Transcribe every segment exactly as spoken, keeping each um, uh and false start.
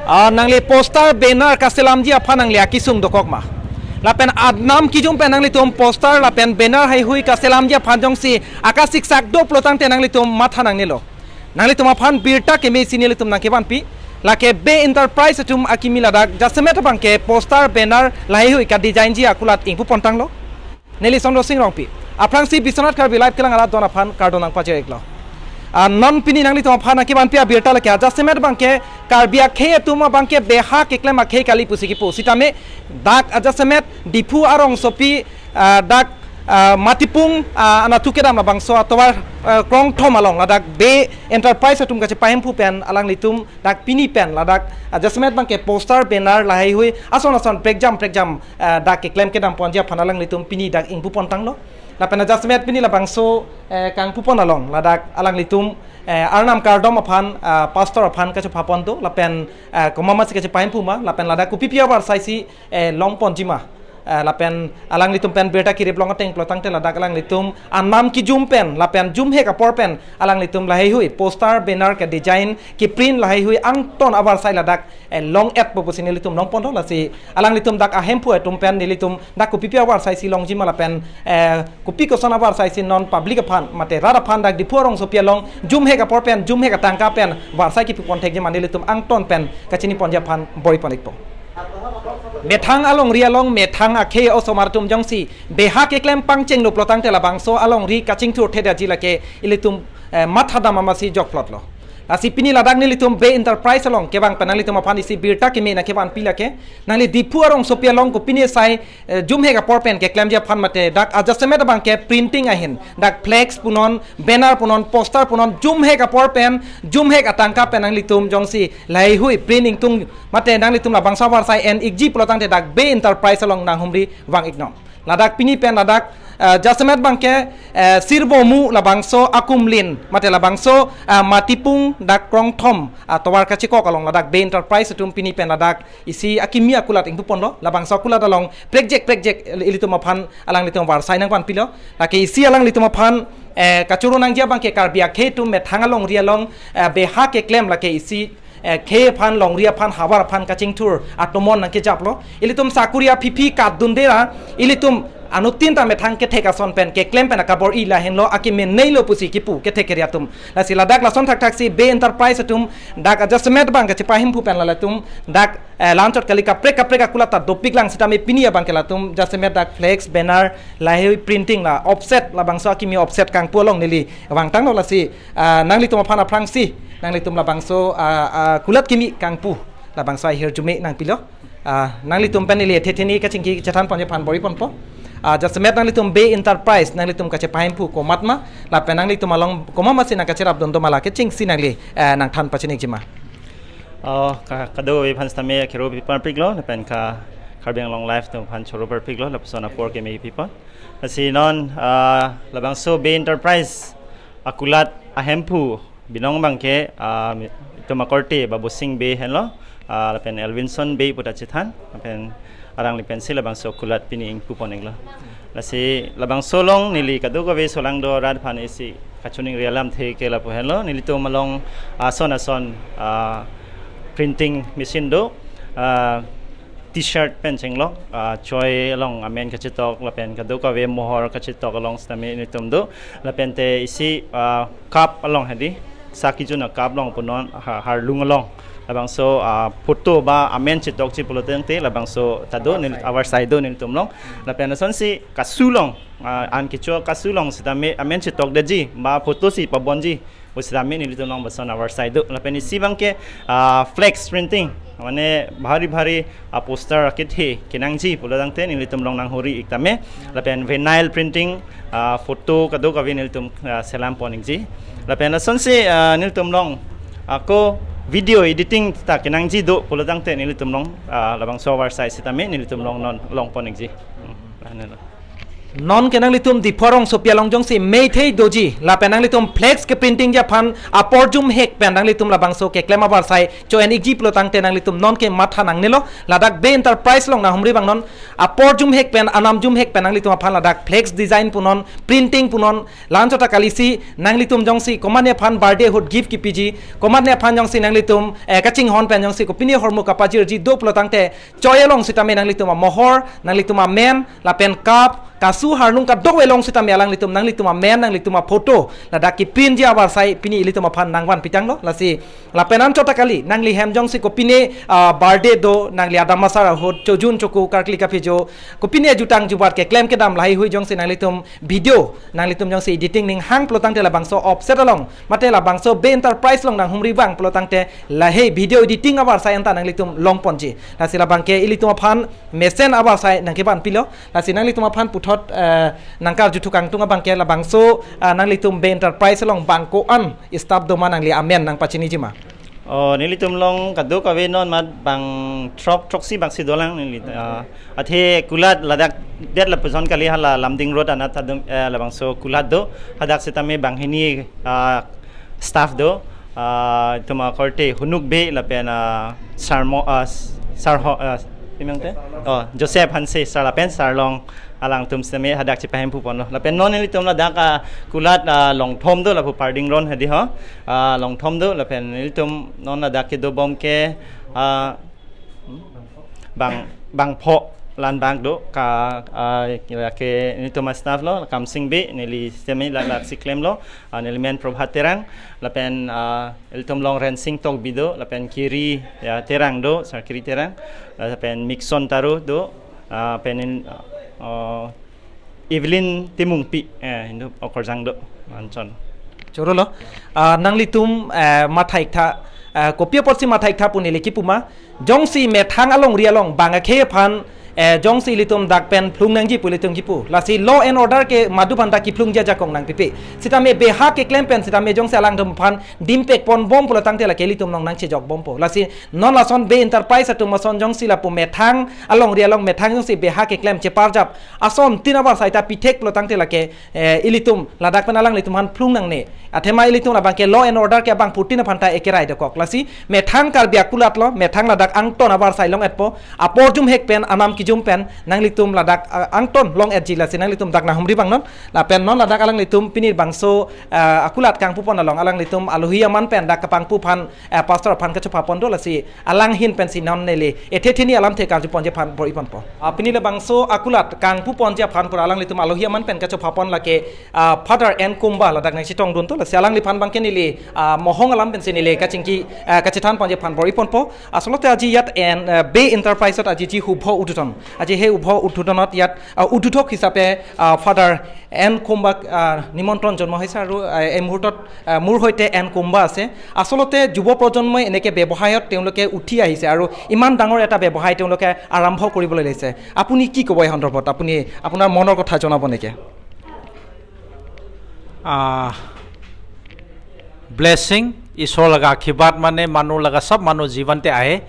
Ah, nangli poster banner kaselamji aphan nangli akisung dokok ma? Lapen anam kijum pen nanglitum poster lapen banner haihui kaselamji aphan jongsi akasiksak do pulotangte nanglitum matha nangnelo. Nanglitum aphan birta keme isi nelitum nangkevanpi. Lake Bey Enterprise atum akimi ladak jasemet abangke poster banner lahaihui kadesignji akulat ingpu pontanglo. Neli Sondro Sing Rongpi. Aphrangsi Biswanath Karbi Live kelang arat don aphan kardom nangpajir-iklo. Ah, non pini nanglitum aphan nangkevanpi abirta lake ajasemet abangke Karbi akhei atum abangke beha keklem akhei kali pusi kipu. Sitame dak ajasemet Diphu arongsopi, ah, dak, ah, Matipung, ah, anatthu kedam labangso atovar, ah, krongthom along ladak Bey Enterprise atum kachepahemphu pen alanglitum dak pini pen ladak ajasemet abangke poster banner lahaihui ason ason prekjam prekjam, ah, dak keklem kedam ponji aphan alanglitum pini dak ingpu pontanglo. Lapen ajasemet pini labangso, eh, kangpu pon along ladak alanglitum, eh, Arnam kardom aphan, ah, pastor aphan kachepha pon do lapen, eh, komat masi kachepahemphu ma lapen ladak kopipi avarsai si, eh, long ponji ma. Eh, lapen alanglitum pen birta kirip long ateng pulotangte ladak alanglitum anam kijum pen lapen jumhek apor pen alanglitum lahaihui poster banner kedesign keprint lahaihui angton avarsai ladak, eh, long-etpo pusi nelitum long ponlo. Lasi alanglitum dak ahemphu atum pen nelitum dak kopipi avarsai si longji ma lapen, eh, kopi koson avarsai si non public aphan mate rat aphan dak Diphu arongsopi along jumhek apor pen jumhek atangka pen varsai kipu pon thekji ma nelitum angton pen kachini ponji aphan bor-i pon-ikpo. Methang alongri along methang akhei osomar atum jongsi beha keklem pangchenglo pulotangte labangso alongri kachingthur thedetji lake ilitum, eh, matha dam amatsi jokplotlo. Lasi pini ladak nelitum Bey Enterprise along kevang pen nanglitum aphan isi birta keme nangkevanpi lake. Nangli Diphu arongsopi along kopine sai, eh, jumhek apor pen keklemji aphan mate dak ajasemet abangke printing ahin dak flex punon, banner punon, poster punon, jumhek apor pen jumhek atangka pen nanglitum jongsi lahaihui print ingtung mate nanglitum labangso avarsai en-ikji pulotangte dak Bey Enterprise along nanghumri vang-iknon. Ladak pini pen ladak, eh, jasemet abangke, eh, Sirvomu labangso akumlin mate labangso, eh, Matipung dak krongthom atovar kachekok along ladak Bey Enterprise atum pini pen ladak isi akimi akulat ingpu ponlo. Labangso akulat along prekjek prekjek ilitum aphan alanglitum avarsai nangvanpilo. Lake isi alanglitum aphan, eh, kachoro nangji abangke Karbi akhei atum methang alongri along, eh, beha keklem lake isi, eh, khei aphan longri aphan havar aphan kachingthur atomon nangkejaplo. Ilitum sakuri aphi phi katdunde ra ilitum anuttin ta methang kethek ason pen keklem pen akabor-i lahenlo akeme neilo pusi kipu kethek kere atum. Lasi ladak lason thakthak si Bey Enterprise atum dak ajasemet abang kachepahemphu pen lalatum dak, eh, lanchot kali kaprek kaprek akulat ta dopiklang sitame pini abangke latum jasemet dak flex, banner, lahaihui printing la offset labangso akimi offset kangpu along neli vangtanglo. Lasi, ah, nanglitum aphan aphrangsi nanglitum labangso, ah, ah, kulat kimi kangpu labangso ahirjume nangpilo. Ah, nanglitum pen neli ethe theni kachingki chethan ponji aphan bor-i ponpo. Ah, jasemet nanglitum Bey Enterprise nanglitum kachepahemphu komat ma lapen nanglitum along komat masi nangkacherapdun do ma lake chingsi nangli, eh, nangthan pachini-ikji ma? Oh, ka-, kadokave aphan sitame kero piparpiklo lapen ka Karbi Anglong Live atum aphan choro parpiklo lapuson apor keme pipon. Lasi non, ah, labangso Bey Enterprise akulat ahemphu binong abangke, ah, mi-, itum akorte Babusing Bey henlo, ah, lapen Elvinson Bey puta chethan, lapen alangli pensi labangso akulat pini ingpu pon-iklo. Lasi labangso along neli kadokave solangdo rat aphan isi kachiningri alamthe ke lapu henlo, nelitum along ason ason, ah, printing machine do, ah, T-shirt pen chenglok, ah, choi along amen kachetok lapen kadokave mohor kachetok along sitame nelitum do. Lapen te isi, ah, cup along hedi, sa kijun a-cup along punon ha-, harlung along labangso, ah, photo ba amen chetokji pulotangte labangso ta do neli avarsai do nelitum along. Lapen asonsi kasu along, ah, an kecho kasu along sitame amen chetokdetji ba photo si pabonji pu sitame nelitum along lapuson avarsai do. Lapen isi abangke, ah, flex printing, mane bhari bhari, ah, poster akethe kenangji pulotangte nelitum along nanghuri-ik tame. Lapen vinyl printing, ah, photo kadokave nelitum, ah, selam pon-ikji. Lapen lasonsi, ah, nelitum along, ah, ako video editing ta kenangji do pulotangte nelitum along, ah, labangso avarsai sitame nelitum along non long pon-ikji. Hmm, lahenlo. Non ke nanglitum Diphu arongsopi along jongsi meithei doji lapen nanglitum flex keprintingji aphan apor jumhek pen nanglitum labangso keklem avarsai cho-en-ikji pulo tangte nanglitum non ke matha nangnelo. Ladak Bey Enterprise along nanghumri vangnon, apor jumhek pen, anam jumhek pen nanglitum aphan ladak flex design punon, printing punon. La-anchot ta kalisi nanglitum jongsi komatne aphan birthday ahut gift kepiji, komatne aphan jongsi nanglitum, eh, kachinghon pen jongsi kopine ahormu kapajirji do pulo tangte, choi along sitame nanglitum amohor, nanglitum amen, lapen cup, kasu, harnung kadokave along sitame alanglitum, nanglitum amen, nanglitum aphoto ladak kepinji avarsai pini ilitum aphan nangvan pitanglo. Lasi lapen anchot ta kali, nangli hem jongsi kopine, ah, birthday do, nangli adam asar ahut, chojun choku, karkli kaphejo, kopine jutang jubat keklem kedam lahaihui jongsi nanglitum video, nanglitum jongsi editing ning hang pulo tangte labangso offset along, mate labangso Bey Enterprise along nanghumri vang pulo tangte lahei video editing avarsai anta nanglitum longponji. Lasi labang ke ilitum aphan mesen avarsai nangkevan pilo. Lasi nanglitum aphan puthot, eh, nangkarjuthu kangtung abang ke labangso, ah, nanglitum Bey Enterprise along bang ko-an staff doma, nangli amen nangpachiniji ma? Oh, nelitum along kadokave non mat bang throk, throksi bangsi dolang neli, ah, athe kulat ladak det lapuson kali hala Lumding Road anat adum, eh, labangso kulat do, hadak sitame banghini, ah, staff do, ah, itum akorte Hunuk Bey lapen, ah, Sarmo, ah, Sarho, ah, pimang te? Oh, Joseph Hanse sir lapen Sarlong alangtum sitame hadak chepahemphu ponlo. Lapen non nelitum ladak, ah, kulat, ah, longthom do lapu parding ron hadi ho. Ah, longthom do lapen nelitum non ladak kedobom ke, ah, bang, bangpho lan bang do ka, ah, ke nelitum a-staff lo, Kamsing Bey, neli sitame ladak si klemlo, ah, neli men Prabhat Terang, lapen, ah, ilitum along Rensing Tokbi do, lapen Kiri, ya, Terang do, Sar Kiri Terang, lapen Mikson Taro do, ah, pen in, ah, Evelyn Timungpi, eh, Hindu Okorjang do, anchon. Chorolo, ah, nanglitum, eh, matha-iktha, eh, kopi apotsi matha-iktha pu neli kipu ma, jongsi methang alongri along bang akhei aphan, eh, jongsi ilitum dak pen phlung nangji pu ilitum kipu. Lasi law and order ke madu aphan ta kephlungji ajakong nangpipe. Sitame beha keklem pen sitame jongsi alangtum aphan dimpek ponbom pulo tangte lake ilitum along nangchejokbompo. Lasi non lason Bey Enterprise atum ason jongsi lapu methang alongri along methang jongsi beha keklem cheparjap asontin avarsai ta pithek pulo tangte lake, eh, ilitum ladak pen alanglitum aphan phlung nangne. Athema ilitum labang ke law and order ke abangphutin aphan ta ekerai dokok. Lasi methang Karbi akulat lo, methang ladak angton avarsai long-etpo, apor jumhek pen, anam kijum pen nanglitum ladak, ah, angton long-etji, lasi nanglitum dak nanghumri vangnon. Lapen non ladak alanglitum pini bangso, ah, akulat kangpupon along alanglitum alohi aman pen dak kapangpu aphan, eh, pastor aphan kachopha pon do, lasi alang ahin pensi non neli ethe theni alamthe karjuponji aphan bor-iponpo. Ah, pini labangso akulat kangpuponji aphan pura alanglitum alohi aman pen kachopha pon lake, ah, Father N Kumba ladak nangchetongdun to, lasi alangliphan abang ke neli, ah, mohong alam pensi neli kachingki, ah, kachethanponji aphan bor-iponpo. Asolote aji iyat en, ah, Bey Enterprise-ot ajiji hubho udhuton. Aji he hubho udhutonot iyat, ah, udhudhok hisape, ah, Father N Kumba, ah, nimontron jonmo hoise aru, ah, ei muhurtot, ah, মোৰ সৈতে এন কুম্বা আছে। আচলতে যুৱ প্ৰজন্মই এনেকে ব্যৱসায়ত তেওঁলোকে উঠি আহিছে আৰু ইমান ডাঙৰ এটা ব্যৱসায় তেওঁলোকে আৰম্ভ কৰিবলৈ লৈছে। আপুনি কি ক'ব এই সন্দৰ্ভত? আপুনি আপোনাৰ মনৰ কথা জনাব নেকি? Ah, blessing, Isor laga akhibat mane manu laga sab manu jiwan te ahe.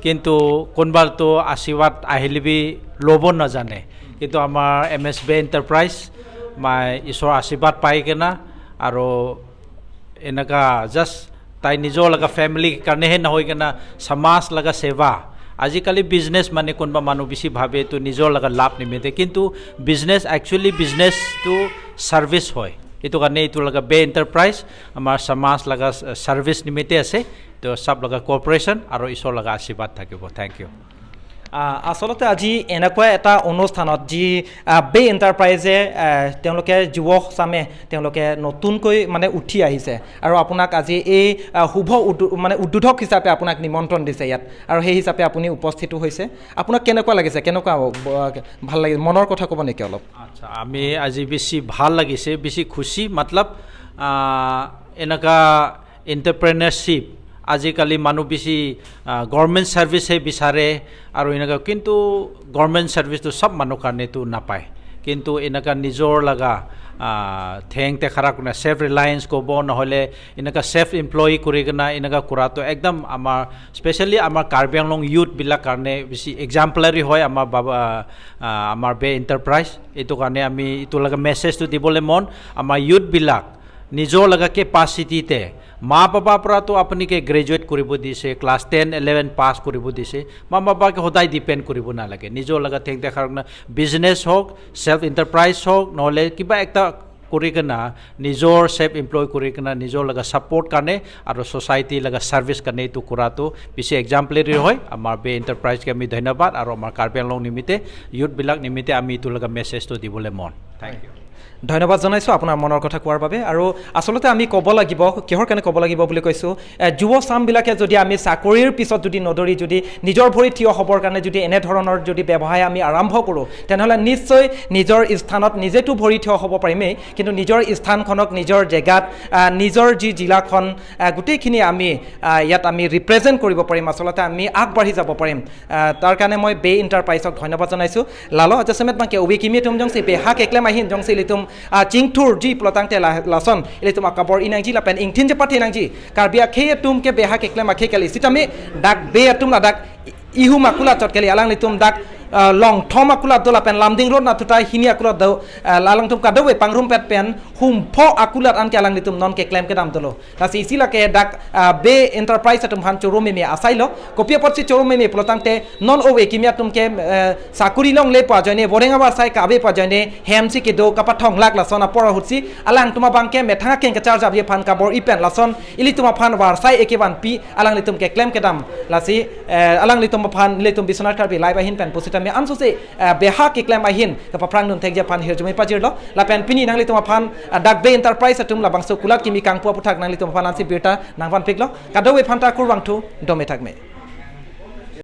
Kintu kunbal to asirbat ahile bi lobo na jane. Kintu amar M S B Enterprise, mai Isor asirbat pai kena, aro enaka just tai nijor laga family karne he nahoi kena samaj laga seva. Ajikali business mane kunba manu bisi bhabe tu nijor laga labh nimite, kintu business, actually business tu service hoy. Itu karne itu laga Bey Enterprise amar samaj laga, eh, service nimite ase. To sab laga cooperation aro Isor laga asirbat thakibo. Thank you. আহ, আচলতে আজি এনেকুৱা এটা অনুষ্ঠানত যি, আহ, বে এণ্টাৰপ্ৰাইজে, আহ, তেওঁলোকে যুৱ চামে তেওঁলোকে নতুনকৈ মানে উঠি আহিছে আৰু আপোনাক আজি এই, আহ, শুভ উদ্যো-, মানে উদ্বোধক হিচাপে আপোনাক নিমন্ত্ৰণ দিছে ইয়াত আৰু সেই হিচাপে আপুনি উপস্থিতো হৈছে। আপোনাক কেনেকুৱা লাগিছে? কেনেকুৱা, আহ, ভাল লাগিল? মনৰ কথা ক'ব নেকি অলপ? আচ্ছা, আমি আজি বেছি ভাল লাগিছে, বেছি খুচি, মতলব, আহ, এনেকা এণ্টাৰপ্ৰেনাৰশ্বিপ, আজিকালি মানুহ বেছি, আহ, গভৰ্ণমেণ্ট চাৰ্ভিচহে বিচাৰে আৰু এনেকা, কিন্তু গভৰ্ণমেণ্ট চাৰ্ভিচটো সব মানুহ কাৰণেতো নাপায়। কিন্তু এনেকা নিজর লাগা, আহ, ঠেং ঠেকারা করে self reliance করব, না হলে এনেকা self employ করে কিনা এনেকা করাতো একদম আমার, specially আমার কার্বি আংলং youth বিলাক কাৰণে বেশি exemplary হয় আমার বাবা, আহ, আমার বে এন্টারপ্রাইজ। এইটো কাৰণে আমি এইটো লাগা মেছেজটো দিবলৈ মন, আমাৰ youth বিলাক নিজর লাগা capacity তে, মা বাবা পৰা তো আপুনি কে গ্ৰেজুৱেট কৰিব দিছে, ক্লাছ টেন ইলেভেন পাছ কৰিব দিছে, মা বাবা কে সদায় ডিপেণ্ড কৰিব নালাগে। নিজর লাগা ঠেং ঠেকাৰা বিজনেছ হওক, চেল্ফ এণ্টাৰপ্ৰাইজ হওক, নহ'লে কিবা একটা কৰি কিনা, নিজর চেল্ফ এমপ্লয় কৰি কিনা, নিজর লাগা ছাপোৰ্ট কাৰণে আৰু ছ'চাইটি লাগা ছাৰ্ভিচ কাৰণে এইটো কৰাটো বেছি exemplary হয়। আমাৰ বে এণ্টাৰপ্ৰাইজকে আমি ধন্যবাদ আৰু আমাৰ কাৰ্বি আংলং নিমিত্তে, youth বিলাক নিমিত্তে আমি এইটো লাগা মেছেজটো দিবলৈ মন। Thank you. ধন্যবাদ জনাইছোঁ আপোনাৰ মনৰ কথা কোৱাৰ বাবে। আৰু আচলতে আমি ক'ব লাগিব, কিহৰ কাৰণে ক'ব লাগিব বুলি কৈছোঁ, এ, যুৱ চামবিলাকে যদি আমি চাকৰিৰ পিছত যদি নদৌৰি যদি নিজৰ ভৰিত থিয় হ'বৰ কাৰণে যদি এনেধৰণৰ যদি ব্যৱসায় আমি আৰম্ভ কৰোঁ, তেনেহ'লে নিশ্চয় নিজৰ স্থানত নিজেতো ভৰি থিয় হ'ব পাৰিমেই, কিন্তু নিজৰ স্থানখনক, নিজৰ জেগাত, আ, নিজৰ যি জিলাখন, আ, গোটেইখিনি আমি, আ, ইয়াত আমি ৰিপ্ৰেজেণ্ট কৰিব পাৰিম, আচলতে আমি আগবাঢ়ি যাব পাৰিম। আ, তাৰ কাৰণে মই বে এণ্টাৰপ্ৰাইজক ধন্যবাদ জনাইছোঁ। Lalo, ajasemet abangke ove kimi atum jongsi behak keklem ahin jongsi ilitum, ah, chingthurji pulotangte la, lason ilitum akabor-i nangji lapen ingthin chepathe nangji. Karbi akhei atum ke behak keklem akhei kali. Sitame dak be atum ladak ihum akulat chot kali, alanglitum dak, ah, Longthom akulat do lapen Lumding Road nathutai hini akulat do, ah, alangtum kadokave pangrumpet pen humpho akulat anke alanglitum non keklem kedam dolo. Lasi isi lake dak, ah, be enterprise atum aphan choro meme asai lo. Kopi apotsi choro meme pulotangte non ove kimi atum ke, eh, sakuri longle pu ajoine, boreng avarsai kave pu ajoine, hem si kedo kapathonglak lason apor ahutsi alangtum abangke methang akeng kacharjapji aphan kabor-i pen lason ilitum aphan varsai ekevanpi alanglitum keklem kedam. Lasi, eh, alanglitum aphan ilitum Biswanath Karbi Live ahin pen pusitame ansose, eh, behak keklem ahin kapaphrang dunthekji aphan hirjume pajirlo. Lapen pini nanglitum aphan, ah, dak be enterprise atum labangso kulat kimi kangpu aputhak nanglitum aphan ansi birta nangvanpiklo. Kadokave aphanta kurvangthu, dome thakme.